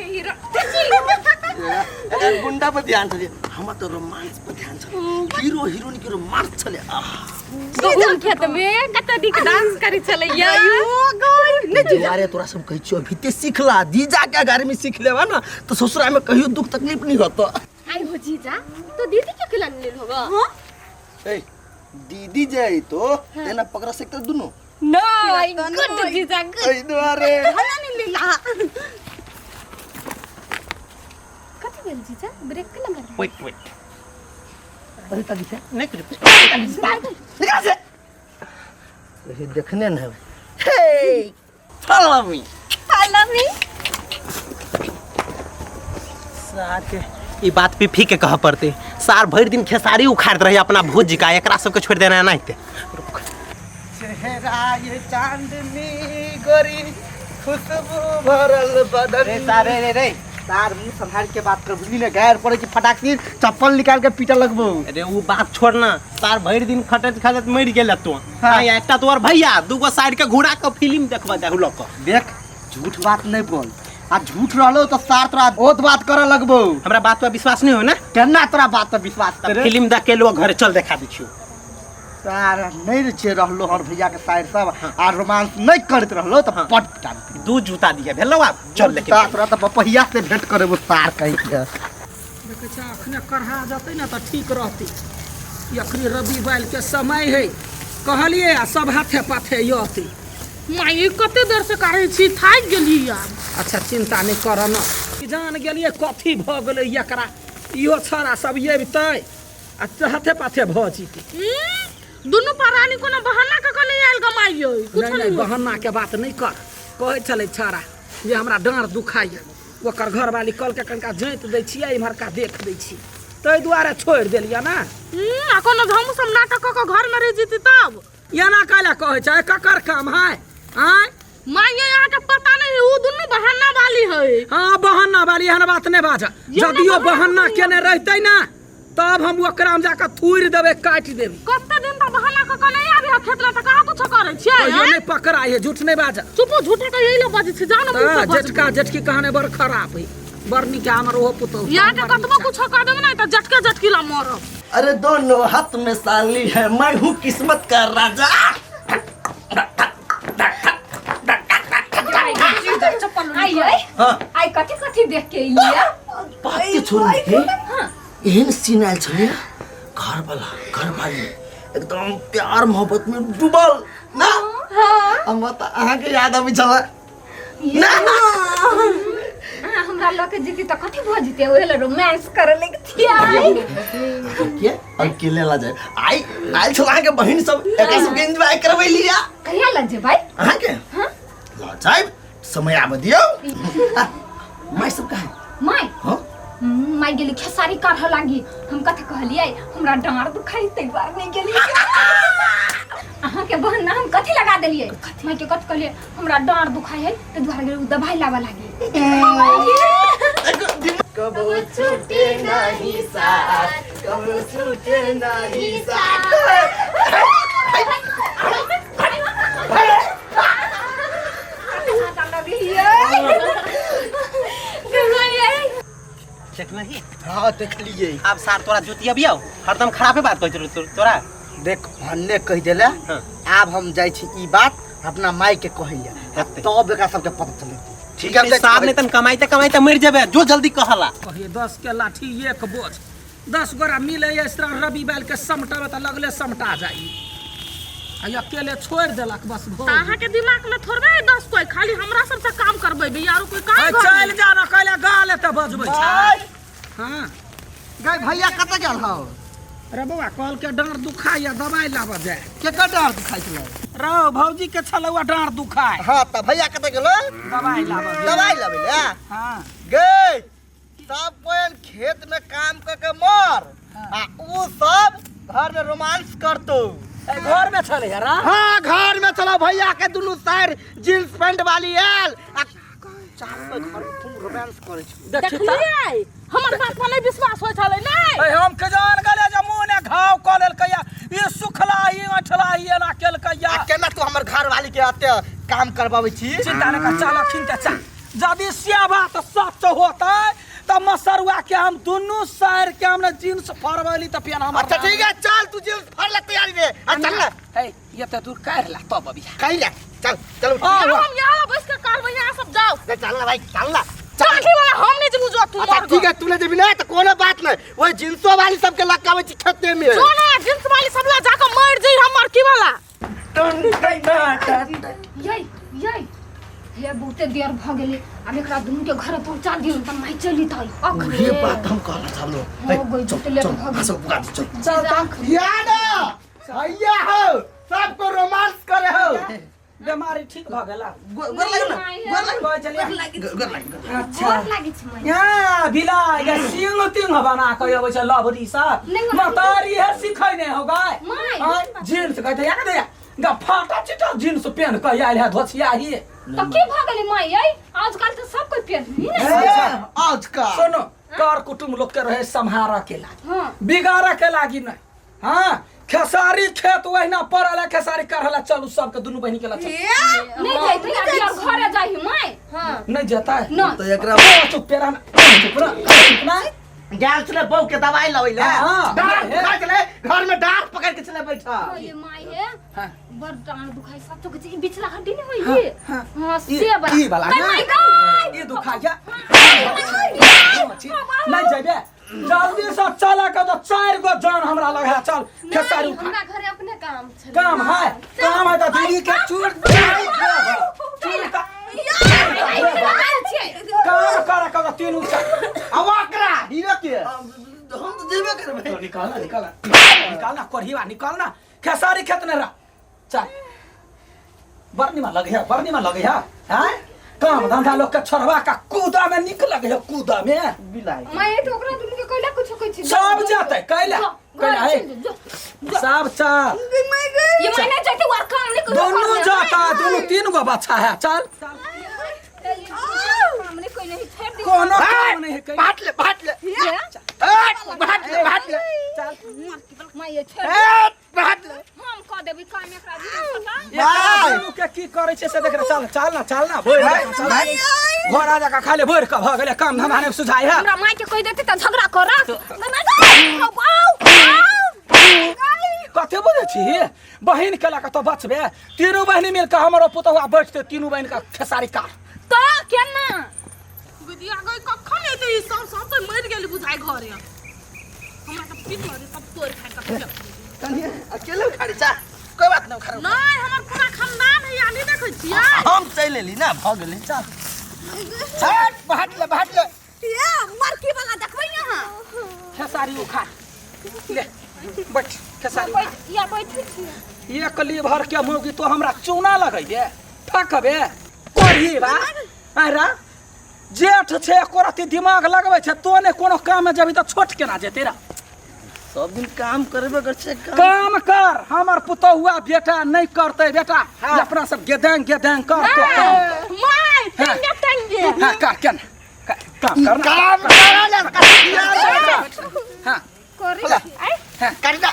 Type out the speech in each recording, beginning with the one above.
Hero. अरे गुंडा पर ध्यान छले, हमर तो रोमांस पर ध्यान छले, हीरो हीरोइन के रोमांस छले। आह, गहुम खेत में कते नीक डांस करै छलैया। अरे तोरा सब कहै छियो, अभी ते सिखला जीजा के अगाड़ी में सीख लेबा ना तो ससुरा में कहियो दुख तकलीफ नहीं होतो। आई हो जीजा, तो दीदी के केला लेल होगा? ए दीदी जाई तो तेना पकड़ा सकता दुनु। नहीं, गुड जीजा, गुड। एहि दुआरे हमरा नहीं लेला। कथी भेल जीजा, ब्रेक केना मारल? वेट वेट, अरे तभी से नहीं कुछ। निकाल से ये देखने न है। हे follow me, follow me. सार के ई बात पे फीके कह पड़ते। सार भरि दिन खेसारी उखाड़त रही अपना भुज का, एकरा सबके छोड़ देना नहीं ते। चेहरा ये चांदनी गोरी, खुशबू भरल बदन। रे सारे रे रे तार मुंह संभाल के बात कर, बुझली ने? गैर पड़े कि फटाक से चप्पल निकाल के पीटा लगबो। अरे वो बात छोड़ ना, सार भरि दिन खटत खटत मरि गेल तू। हाँ। हाँ, एकटा तोहर भैया दूगो साइड के घुरा के फिल्म देखबा जाहु लक। देख, झूठ बात नहीं बोल, आ झूठ रहलो तो सार तोरा बहुत बात करे लगबो। हमरा बात पर विश्वास नहीं हो ना? केना तोरा बात पर विश्वास करे? फिल्म देख के लो घर चल, देखा दै छियो। सार नहीं रे छे रहलो हर भैया के साइड सब आ रोमांस नहीं करत रहलो तो पट पिटा देती। दू जूता दिया भेलो, आब चल लेके। सार तोरा तो बपहिया से भेंट करे वो सार कहीं के। देखै छै, अखने कढ़ा जेतै ने तऽ ठीक रहतै। ई अखनी रबी बाइल के समय है, कहलिए आ सब हाथे पाथे यते। माई, कते देर से काढ़ै छी, थाकि गेली आब। अच्छा, चिंता नहि कर न। ई जान गेलिए कथी भऽ गेलै एकरा। इहो छौड़ा सब अबितै आ हाथे पाथे भऽ जेतै। दुनू प्राणी कोनो बहाना कऽ के नहि आयल गमाइ यै कुछो। नहि नहि, बहाना के बात नहि कर। कहै छलै छौड़ा जे हमरा डाँड़ दुखाइए। ओकर घरवाली कहलकै कनिका जोति दै छियै, इम्हरका देख दै छी, ताहि दुआरे छोड़ि देलियै ने। आ कोनो हमहूँ सब नाटक कऽ के घरमे रहि जेती तब? एना कैला कहै छै? ककर काम है आँय? माय यै, अहाँके पता नहि है, उ दुनू बहाना वाली है। हाँ, बहाना वाली, एहन बात नहि बाज। यदियो बहाना केने रहितै ने तब हम ओकरा में जाकर थूरि देबै, काटि देबै। कते दिन तक बहाना कऽ के नहि आबि खेत लए तऽ कहाँ कुछो करै छियै? कहियो नहि पकड़ाइ है, झूठ नहि बाज। चुपो, झूठे के यही लए बजै छी, जाउ ने मुँह तऽ पर बजबै। जेठका जेठकी कहने बड़ खराब है, बड़ नीक है हमर ओहो पुतहु। यहाँ के कतबो कुछो कह देबै ने तऽ जटके जटकी ला मरब। अरे दोनों हाथ में साली है, मैं हूँ किस्मत का राजा। आई आई। हाँ। आई, कथी कथी देख के एलियै? बात के छोड़ हे, एहन सीन आयल छलै, घर वाला घरवाली एकदम प्यार मोहब्बत में डूबल ना। हमरा तऽ अहाँके याद अबै छलै ना। अहाँ हमरा लऽ के जेती तऽ कथी भऽ जेतै? ओहे लए रोमांस करऽ लगतियै। के अकेले ला जाए? आई आयल छल अहाँके बहिन सब, एकरा सबके एंजॉय करबै लिया। कहिया लऽ जेबै अहाँके? हाँ। लऽ जायब, समय आबऽ दियौ। आ, माय सब कहाँ? माय? हाँ। माय गेली खेसारी काढ़ऽ लागी। हम कथी कहलियै? हमरा डाँड़ दुखाइ, ताहि दुआरे नहि गेलियै। अहाँके बहन हम कथी लगा देलियै मायके? कथी कहलियै? हमरा डाँड़ दुखाइ है, ताहि दुआरे गेलै, ओ दवाइ लाबऽ लागी। कबो छूटे नहीं साथ, कबो छूटे नहीं साथ। देखलही? हाँ, देखलिए। आब सार तोरा जुतिया बियाओ, हरदम खराबे बात कहैत रहौ तोरा। देख, भन्ने कहि देले। हाँ। आब हम जाइ छी ई बात अपना माय के कहै ले, आ तब एकरा सबके पता चलतै। ठीक है सार, नहीं तन कमाइते कमाइते मरि जेबे, जो जल्दी कहला। कहिए 10 के लाठी एक बोझ, 10 गोरा मिले इस तरह रवि बैल के समटावे तऽ लगले समटा जाई, आ अकेले छोड़ि देलक बस भऽ तऽ अहाँके दिमाग में थोड़बे है 10 कोई, खाली हमरा सबसे काम करबै आरो कोई काम गेल। घर चलि में? जा ने, कैले गाल एते बजबै छै? हाँ। गई भैया कतऽ गेल हौ? अरे बौआ, कहलकै डाँड़ दुखाइया, दवाइ लाबऽ जाय। केकर डाँड़ दुखाइ छलै? रौ, भौजी के छलौआ डाँड़ दुखाय। हाँ, तऽ भैया कतऽ गेलो? दवाइ लाबऽ गेल। दवाइ लाबै ले? हाँ। गे, सब कोई खेत में काम कर के मर आ उ सब घर में रोमांस करतो। ए, घर में छलै रा? हाँ, घर में चलो। भैया के दुनू साइड जींस पैंट वाली आयल आ चार कोई घर में तुम रोमांस करे छी। देखी तऽ। देखलियै, हमर बात पर नहि विश्वास होइ छलै नहि? ए, हम के जान गेले जे मुँह ने घाव कऽ लेलकैया, ई सुखला ही ऐठला ही एना केलकैया। आ केना तू हमर घर वाली के एते काम करबाबै छी? चिंता नहि कर, चल अखिन तऽ चल। यदि से बात सच होतै त मसरुआ के हम दुनू साइर के हमने जींस फरवैली त फेर हमर अच्छा ठीक है चल तू जींस फाड़ ले तैयारी रे आ चल ना है ये त दूर काढ़ ला तब अभी कहीं ले चल चल उठ आ, यहाँ हम यहाँ बैठ के काल यहाँ सब जाओ ले, चल ना भाई चल ना चल काठी वाला हम नहीं जबू जो तू अच्छा मर ठीक है तू ले जेबी ना तो कोनो बात नहीं वही जींसो वाली सबके लकावे छी खेते में जो ना जींस वाली सब ला जाकर मर जाई हम मरकी वाला यही यही हे बहुते देर भ गेलै आब एकरा दुनू के घर पहुंचा दियौ त माय चली तै अखने ये बात हम कहला छलो हो गई, चल बहुते लेट चल भऽ गेल। हाँ सब पुगा दे, चल चल त याद भैया हो सबको रोमांस करे हो बीमारी ठीक भ गेला गोर लगे ना गोर लगे कहै छलियै गोर लगे अच्छा गोर लागै छै माय यहाँ बिलाइ के सिंह तिंह बना के अबै छै लवरी सब नहि, महतारी है सिखै नहि हो गाय माय। आँय, जींस कहै या दे गा फाटा चिटा जींस पेन के आयल है धोसियाही त की भ गेलै माय यै आजकल त सब कोइ पेरनी ने आज का सुनो कर कुटुम्ब लोग के रहे सम्हारा के लागी हां बिगाड़ा के लागी नहीं हाँ खेसारी खेत वहिना पड़ल है खेसारी कढ़ल है चलू सबके दुनू बहिनी के ला चल नहीं जाइते अभी और घरे जाही माय नहीं जेता है न तो एकरा ओ, चुप पेरा ना, चुप रह, चुप ना। गेल छले बहू के दवाई लबै ले हाँ। डांट पकड़ के ले घर में डांट पकड़ के चले बैठा ये माय हे हाँ। बड़ डांड दुखाई साचो के ई बिचला हड्डी नहीं होई ये हाँ। हां से बड़ा ई वाला माय गॉड ई दुखा गया नहीं जेबे जल्दी से चला के तो चार गो जान हमरा लग है चल खेसारी उठा हमरा घरे अपने काम छलै काम है काम है तो दीदी के चूर चूर का काम कर के तो तीन उठा अब ओकरा हीरो के हम तो जेबे करबै तो निकालना निकालना निकालना कोढ़ीवा निकालना खेसारी खेत नहीं रह चल बर्निमा लगे है बर्निमा लगे है हैं काम धंधा लोग के छोड़वा का कूदा में निक लगे है कूदा में बिलाई मैं तो ओकरा दुनू के कैला कुछ कहै छी सब जाते कैला कैला है सब चल ये मैंने जाते और काम नहीं करो दोनों जाता दोनों तीन गो बच्चा है चल काम नहीं कोई नहीं छोड़ दी कोनो काम नहीं है कैला बाट ले बाट ले बाट ले बाट ले चल मैं ये छोड़ ए, बाट ले हम कह देबी काम एकरा दुनू के एकरा दुनू के की करै छै से देख रे चल चल ना चल ना बोल घर आ जाकर खाले बोर के भऽ गेलै काम धंधा नहि सुझाइ है हमरा माय के कह देती त झगड़ा करत कते बुझै छी बहिन के लऽ कऽ तो बचबे तीनू बहिनी मिल कऽ हमरो पुतहुआ बैठते तीनू बहिन के खेसारी काट तो केना विद्या गई कखन एतै ई सब सब तऽ मरि गेल बुझाइ घरे हमरा तऽ पीट लगे सब तोड़ खाइ कऽ फेंक देली। कनिए अकेले उखाड़ी चा कोई बात नहीं उखाड़ो नहि हमर पूरा खानदान है या नहि देखै छियै हम चलि एली ना भऽ गेलै चल हट बाट ले बाट ले ये मरकी वाला देखबै अहाँ खेसारी उखाड़ ले बैठ खेसारी उखाड़। या बैठै छी एक लीभर के मौगी तो हमरा चूना लगैबे ठकबे कोढ़ी बा आरा जेठ छै एको रत्ती दिमाग लगबै छै तो ने कोनो काम में जेबही तऽ छोट केना जेतै रा सब दिन काम करबे कर छै काम काम कर हमर पुतहुआ बेटा नहि करतै बेटा ई अपना सब गेदेंग गेदेंग कर तो काम माय टंगे टंगे हाँ कर केना कर, काम कर ना काम करा ले हाँ करै छी आइ कर दे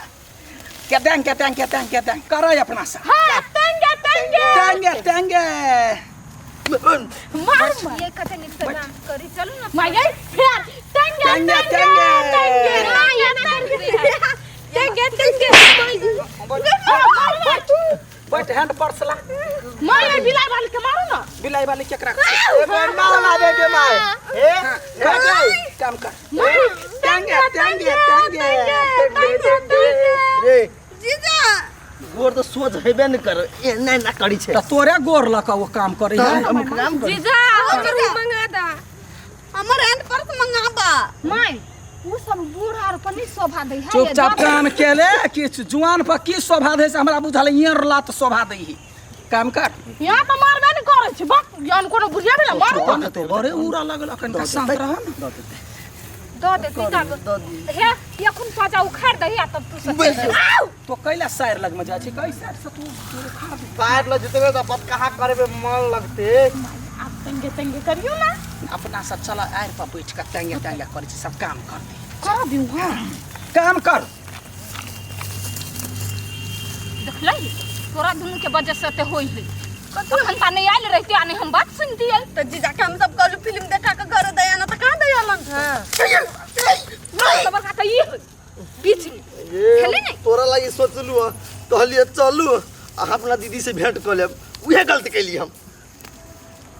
गेदेंग गेदेंग गेदेंग गेदेंग कर अपना सब हाँ टंगे टंगे टेंगे टेंगे मार मार ये कते नीक से डांस करी चलू ना माय गई फेर टंगे टंगे, टंगे टंगे। टंगे टंगे टंगे बैठ हैंड पर्स ला माय गई बिलाई वाली के मारू ना बिलाई वाली केकरा ए मार मारे के मार ए कर काम कर टेंगे टेंगे टेंगे टंगे रे जीजा गोर तो सोच हेबे न कर एना एना करी छै त तोरे गोर लऽ कऽ ओ काम करै है हम काम कर जीजा हमर मंगा दा हमर हैंड पर्स मंगा दा माय उ सब बूढ़ आर पर नहीं शोभा दै है चुपचाप काम केले किछु जुआन पर की शोभा दै से हमरा बुझल ये लात शोभा दै है काम कर यहाँ तऽ मारबे नहि करै छै बक जहन कोनो बुढ़िया भेलै मारू ने तो बड़े उड़ा लगल अखन का शांत रह ने दऽ देती तब हे एखन पजा उखाड़ दही आ तब तू सब चलि आउ तो कैला सायर लग में जाइ छै कै साइड से तू तोरे खा दे पार ल जेतबे त पत कहाँ करबे मन लगते आब तंगे तंगे करियौ ना अपना सब चल आयर पर बैठ के टंगे टंगे करै छै सब काम करते कर दियौ हाँ काम कर देखलै तोरा दुनू के वजह से ते होई है तखन ता नहीं आयल रहते आ नहीं हम बात सुनतियै। तऽ जीजा के हम सब कहलू फिल्म देखा के घर दया ना तऽ कहाँ दया लन। तो बड़का तऽ ई होइ बीच में ये खेले नहीं। तोरा लागि सोचलू हँ, कहलिए चलू अहाँ अपना दीदी से भेंट कऽ लेब, उहे गलती कैली हम।